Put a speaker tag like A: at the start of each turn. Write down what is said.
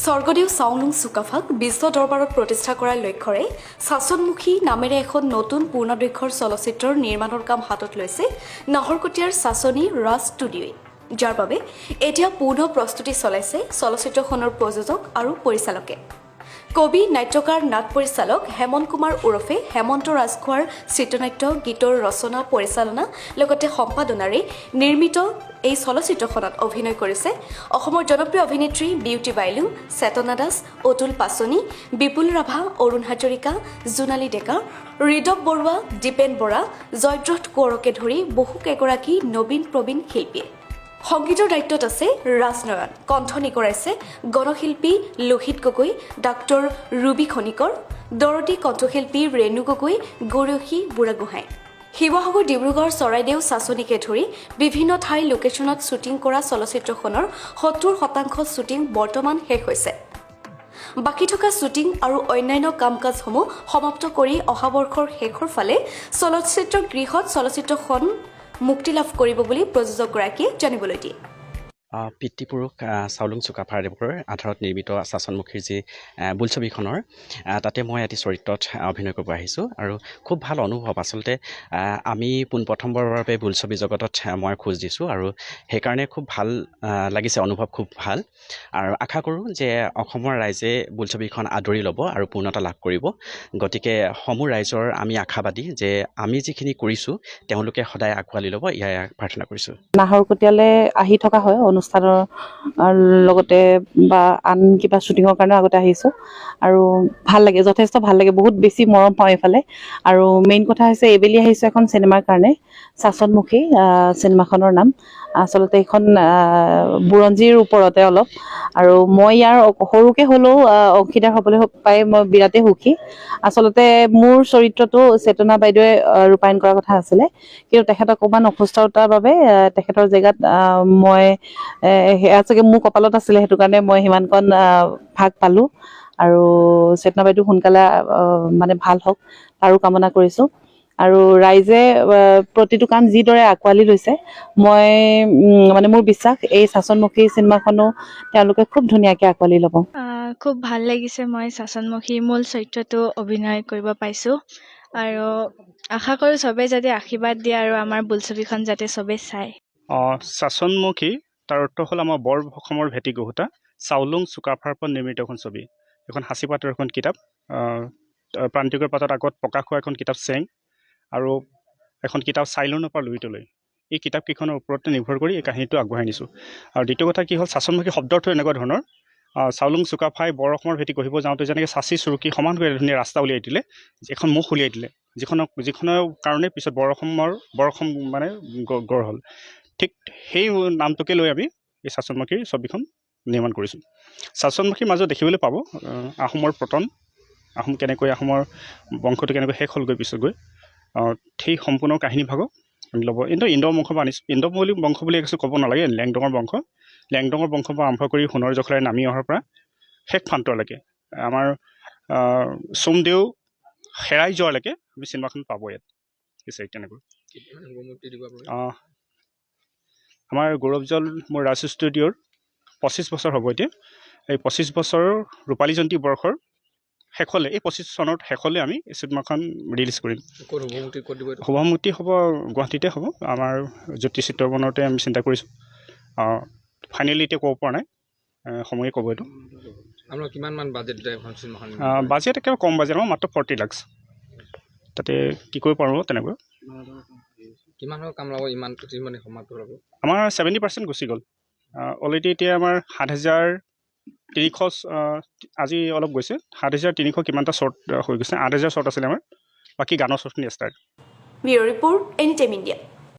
A: স্বৰ্গদেউ চাওলুং চুকাফাক বিশ্ব দৰবাৰত প্ৰতিষ্ঠা কৰাৰ লক্ষ্যৰে চাচনমুখী নামেৰে এখন নতুন পূৰ্ণদৈৰ্ঘ্যৰ চলচ্চিত্ৰৰ নিৰ্মাণৰ কাম হাতত লৈছে নাহৰকটীয়াৰ চাচনী ৰাজ ষ্টুডিঅ'ই, যাৰ বাবে এতিয়া পূৰ্ণ প্ৰস্তুতি চলাইছে চলচ্চিত্ৰখনৰ প্ৰযোজক আৰু পৰিচালকে। কবি, নাট্যকাৰ, নাট পৰিচালক হেমন্ত কুমাৰ ওৰফে হেমন্ত ৰাজখোৱাৰ চিত্ৰনাট্য, গীতৰ ৰচনা, পৰিচালনা লগতে সম্পাদনাৰে নিৰ্মিত এই চলচ্চিত্ৰখনত অভিনয় কৰিছে অসমৰ জনপ্ৰিয় অভিনেত্ৰী বিউটি বাইলুং, চেতনা দাস, অতুল পাচনি, বিপুল ৰাভা, অৰুণ হাজৰিকা, জোনালী ডেকা, হৃদৱ বৰুৱা, দীপেন বৰা, জয়দ্ৰথ কোঁৱৰকে ধৰি বহুকেইগৰাকী নবীন প্ৰবীণ শিল্পীয়ে। সংগীতৰ দায়িত্বত আছে ৰাজনয়ন। কণ্ঠ নিগৰাইছে গণশিল্পী লোহিত গগৈ, ডাক্তৰ ৰুবী খনিকৰ, দৰদী কণ্ঠশিল্পী ৰেণু গগৈ, গৌৰসী বুঢ়াগোহাঁই। শিৱসাগৰ, ডিব্ৰুগড়, চৰাইদেউ, চাচনীকে ধৰি বিভিন্ন ঠাইৰ লোকেশ্যনত শ্বুটিং কৰা চলচ্চিত্ৰখনৰ 70% শ্বুটিং বৰ্তমান শেষ হৈছে। বাকী থকা শ্বুটিং আৰু অন্যান্য কাম কাজসমূহ সমাপ্ত কৰি অহা বৰ্ষৰ শেষৰ ফালে চলচ্চিত্ৰ গৃহত চলচ্চিত্ৰখন মুক্তি লাভ কৰিব বুলি প্ৰযোজকগৰাকীয়ে জানিবলৈ দিয়ে।
B: পিতৃপুৰুষ চাওলুং চুকাফাদেৱৰ আধাৰত নিৰ্মিত চাচনমুখীৰ যি বোলছবিখনৰ তাতে মই এটি চৰিত্ৰত অভিনয় কৰিব আহিছোঁ আৰু খুব ভাল অনুভৱ। আচলতে আমি পোনপ্ৰথমবাৰৰ বাবে বোলছবি জগতত মই খোজ দিছোঁ আৰু সেইকাৰণে খুব ভাল লাগিছে, অনুভৱ খুব ভাল আৰু আশা কৰোঁ যে অসমৰ ৰাইজে বোলছবিখন আদৰি ল'ব আৰু পূৰ্ণতা লাভ কৰিব। গতিকে সমূহ ৰাইজৰ আমি আশাবাদী যে আমি যিখিনি কৰিছোঁ, তেওঁলোকে সদায় আঁকোৱালি ল'ব, ইয়াৰে প্ৰাৰ্থনা কৰিছোঁ।
C: নাহৰকটীয়ালৈ আহি থকা হয় অনুষ্ঠানৰ লগতে বা আন কিবা শ্বুটিঙৰ কাৰণেও আগতে আহিছোঁ আৰু ভাল লাগে, যথেষ্ট ভাল লাগে। বহুত বেছি মৰম পাওঁ এইফালে। আৰু মেইন কথা হৈছে, এইবেলি আহিছোঁ এখন চিনেমাৰ কাৰণে, চাচনমুখী চিনেমাখনৰ নাম। আচলতে এইখন বুৰঞ্জীৰ ওপৰতে অলপ আৰু মই ইয়াৰ সৰুকে হ'লেও অংশীদাৰ হ'বলৈ পাই মই বিৰাটেই সুখী। আচলতে মোৰ চৰিত্ৰটো চেতনা বাইদেৱে ৰূপায়ণ কৰাৰ কথা আছিলে, কিন্তু তেখেত অকণমান অসুস্থতাৰ বাবে তেখেতৰ জেগাত মই সেয়া চাগে মোৰ কপালত আছিলে, সেইটো কাৰণে মই সিমানকণ ভাগ পালোঁ। আৰু চেতনা বাইদেউ সোনকালে মানে ভাল হওক, তাৰো কামনা কৰিছোঁ। আৰু ৰাইজে প্ৰতিটো কাম যিদৰে আঁকোৱালি লৈছে, মই মানে মোৰ বিশ্বাস, এই চাচনমুখী চিনেমাখনো তেওঁলোকে খুব ধুনীয়াকৈ আঁকোৱালি ল'ব।
D: খুব ভাল লাগিছে। মই চাচনমুখী মূল চৰিত্ৰটো অভিনয় কৰিব পাইছোঁ আৰু আশা কৰোঁ চবেই যাতে আশীৰ্বাদ দিয়ে আৰু আমাৰ বোলছবিখন যাতে চবেই চায়।
E: অঁ, চাচনমুখী, তাৰ অৰ্থ হ'ল আমাৰ বৰ অসমৰ ভেটি গঢ়োতা চাওলুং চুকাফাৰ ওপৰত নিৰ্মিত এখন ছবি। এখন সাঁচিপাতৰ এখন কিতাপ, প্ৰান্তিকৰ পাতত আগত প্ৰকাশ হোৱা এখন কিতাপ চেং আৰু এখন কিতাপ চাইলুনৰ পৰা লুইতলৈ, এই কিতাপকেইখনৰ ওপৰতে নিৰ্ভৰ কৰি এই কাহিনীটো আগবঢ়াই নিছোঁ। আৰু দ্বিতীয় কথা কি হ'ল, চাচনমুখী শব্দৰ অৰ্থ এনেকুৱা ধৰণৰ, চাওলুং চুকাফাই বৰ অসমৰ ভেটি গঢ়িব যাওঁতে যেনেকৈ চাচি চুৰুকি সমানকৈ ধুনীয়া ৰাস্তা উলিয়াই দিলে, এখন মুখ উলিয়াই দিলে, যিখনৰ কাৰণে পিছত বৰ অসম মানে গঢ় হ'ল, ঠিক সেই নামটোকে লৈ আমি এই চাচনমুখীৰ ছবিখন নিৰ্মাণ কৰিছোঁ। চাচনমুখীৰ মাজত দেখিবলৈ পাব আহোমৰ পতন, আহোম কেনেকৈ, আহোমৰ বংশটো কেনেকৈ শেষ হ'লগৈ পিছত গৈ, সেই সম্পূৰ্ণ কাহিনীভাগক আমি ল'ব। কিন্তু ইন্দ্ৰ বংশৰ পৰা আনিছোঁ। ইন্দ্ৰ বুলি বংশ বুলি একো ক'ব নালাগে, লেংডঙৰ বংশ। লেংডঙৰ বংশৰ পৰা আৰম্ভ কৰি সোণৰ জখলাই নামি অহাৰ পৰা শেষ প্ৰান্তলৈকে, আমাৰ চোমদেউ হেৰাই যোৱালৈকে আমি চিনেমাখন পাব ইয়াত। ঠিক আছে, তেনেকৈ আমাৰ গৌৰৱজল মোৰ ৰাজ ষ্টুডিঅ'ৰ 25 বছৰ হ'ব এতিয়া। এই 25 বছৰৰ ৰূপালী জয়ন্তী বৰ্ষৰ শেষলৈ, এই 25 চনৰ শেষলৈ আমি এই চিনেমাখন ৰিলিজ কৰিম। শুভমূৰ্তি হ'ব, গুৱাহাটীতে হ'ব। আমাৰ জ্যোতি চিত্ৰবনতে আমি চিন্তা কৰিছোঁ। ফাইনেলি এতিয়া ক'ব পৰা নাই, সময়ে ক'ব এইটো। বাজেট একেবাৰে কম বাজেট আমাৰ, মাত্ৰ 40 লাখছ। তাতে কি কৰিব পাৰোঁ তেনেকৈ। আমাৰ 70% গুচি গ'ল অলৰেডি। এতিয়া আমাৰ 7300, আজি অলপ গৈছে, 7300 কিমানটা শ্বৰ্ট হৈ গৈছে। 8000 শ্বৰ্ট আছিলে আমাৰ, বাকী গানৰ শ্বৰ্টখিনি extra.
A: Bureau report, any time India.